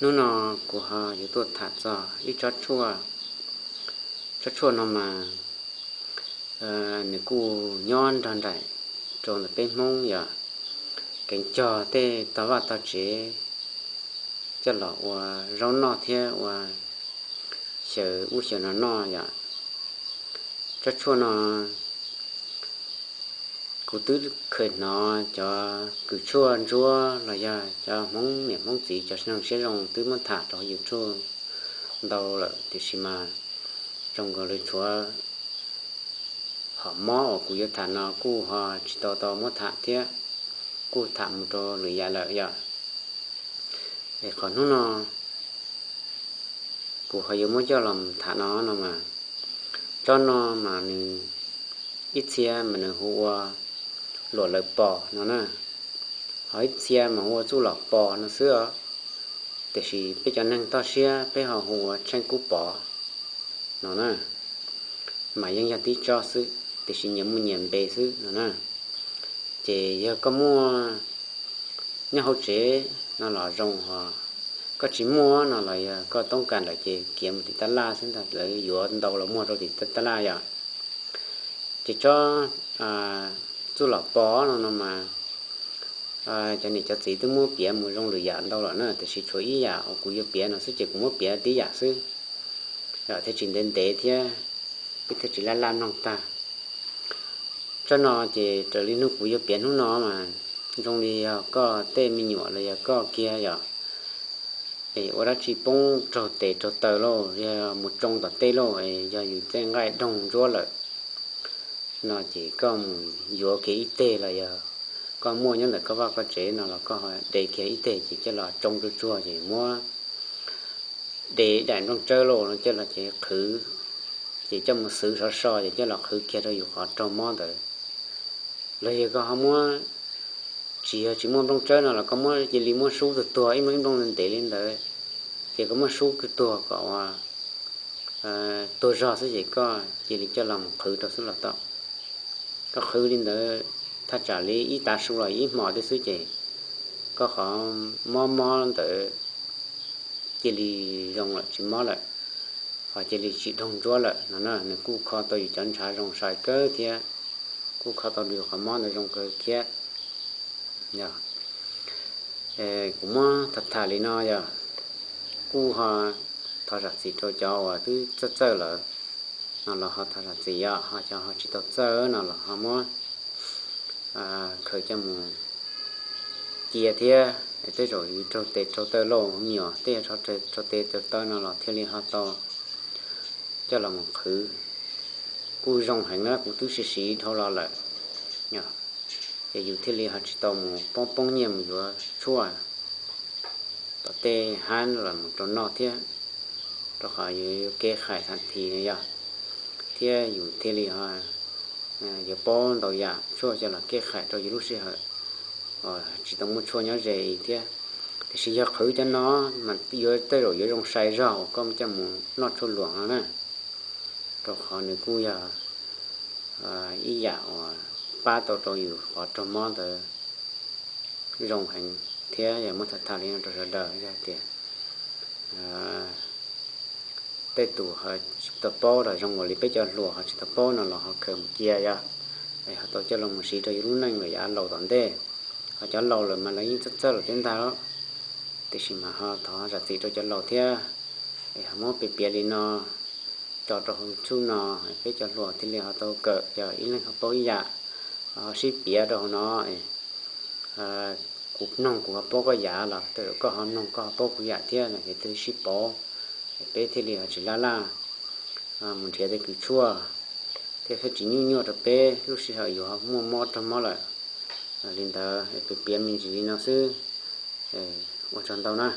Hnub no kuv ho yuav tuaj tham txog ib tsob tshuaj. Tsob tshuaj no mas nws kuj nyob nrog nraim rau ntawm peb Hmoob yom, keev cog tej tog vaj tog tsev coj los ua zaub noj thiab ua xyaw ub xyaw no noj yom. Tsob tshuaj no kuv twb kheev hnov cov kws tshuaj ntsuab los yog cov Hmoob niam Hmoob txiv cov neeg siab zoo twb muab tham rau YouTube ntau lawm, tiam sis mas zoo nkaus li tshuav hom mob uas kuv yuav tham no kuj ho tsis tau tau muab tham thiab, kuj tham mus rau lwm yam lawm yom. Es qhov hnub no kuv ho yuav muab coj los tham no no mas, tsob no mas nws ib txhia mas nws hu ua luam lawv pos no na, ho ib txhia mas hu ua txuj lom pos no xwb os. Tiam sis peb cov neeg toj siab peb ho hu ua tsheej kub pov no na, mas yeej yog tib tsob xwb, tiam sis nyias muaj nyias npe xwb no na. Ces yog koj muaj nyob hauv tsev no los zoo, ho koj tsis muaj no los yog koj toob kas lawm ces kiav mus tim tab laj xwb ntag, lawv yuav ntau los muag rau tim tab laj yom. Ces tsob txuj lom pos no no mas cov niam cov txiv twb muab piav mus zoo lwm yam ntau lawm na, tiam sis tshuav ib yam uas kuv yuav piav no xwb ces kuv muab piav tib yam xwb, thiaj tsis ntev ntev thiab peb thiaj tsis laj laj mloog tag. Tsob no ces raws li hnub kuv yuav piav hnub no mas zoo li yog koj tej me nyuam los yog koj kiag yom, es ua dab tsi poob raug tes raug taw lauj, yog mus tsoo tom tej lauj, es yog yus tej nqaij doog ntsuab lawm no ces koj mus yuav kiag ib teg los yog koj muaj nyob ntawm koj vaj koj tsev no los koj de kiag ib teg ces coj los tsoo tsuag tsuag ces muab de daim nplooj tsawb lauj no coj los ces qhwv, ces coj mus xwv sov so ces coj los qhwv kiag rau yus qhov raug mob ntawd. Los yog koj ho muab, tsis yog tsis muaj nplooj tsawb no los koj muab cia li muab sub tuag tuag ib nplooj ib nplooj ntev li ntawd, ces koj muab sub tuag tuag kom tuag zog xwb ces koj cia li coj los mus qhwv rau xwb los tau. Koj qhwv li ntawd thaj tsam li ib tav su los ib hmos thiab xwb ces koj qhov mob mob ntawd cia li zoo lawm tsis mob lawm, ho cia li tsis doog ntsuab lawm no na. Nws kuj kho tau yus cov ntshav zoo sai kawg thiab, kuj kho tau yus qhov mob ntawd zoo kawg thiab. Kuv muab tham tham li no yog kuj ho thov zam txim rau cov uas twb txawj txawj lawm no los ho thov zam txim, yog ho cov ho tsis tau txawj no los ho muab khaws coj mus cia thiab. Tej zaum yus raug tes raug taw lauj, me nyuam tej raug tes raug taw no los thiaj li ho tau coj los mus qhwv. Kuj zoo heev na, kuv twb siv siv dhau los lawm, ces yus thiaj li ho tsis tau mus poob poob nyiaj mus yuav tshuaj tom tej hab los mus rau noj thiab, rau qhov yus yuav kev hais thav this no yog, thiab yus thiaj li ho yuav paub ntau yam tshuaj coj los kev hais rau yus lub sij hawm tsis tau muaj tshuaj nyob ze thiab. Tiam sis yog qhwv cov no mas yuav tej zaum yuav zoo sai zog uas koj coj mus noj tshuaj luam no na, rau qhov nws kuj yog ib yam uas pab tau rau yus qhov raug mob ntawd zoo heev thiab. Yog muab tham tham li no rau sawv daws, yog tias tej tus ho tsis tau paub los zoo nkaus li peb cov hluas ho tsis tau paub no los ho khaws mus cia yog, es ho tau coj los mus siv rau yus lub neej lawm yav laus tom ntej. Ho cov laus lawm mas lawv yeej txawj txawj lawm thiab ntag, tiam sis mas ho thov zam txim rau cov laus thiab. Es ho muab piav piav li no tso rau hauv YouTube no, peb cov hluas thiaj li ho tau kawm, yog ib leeg ho paub ib yam, ho sib piav rau hauv no. Kuv mloog kuv ho paub koj yam los tej zaum koj ho mloog koj ho paub kuv yam thiab no ces thiaj sib pauv, peb thiaj li ho tsis laj laj mus nrhiav tej kws tshuaj thiab thiaj tsis nyuaj nyuaj rau peb lub sij hawm yus ho muaj mob raug mob lawm. Li ntawd piav piav me ntsis li no xwb, ua tsaug ntau na.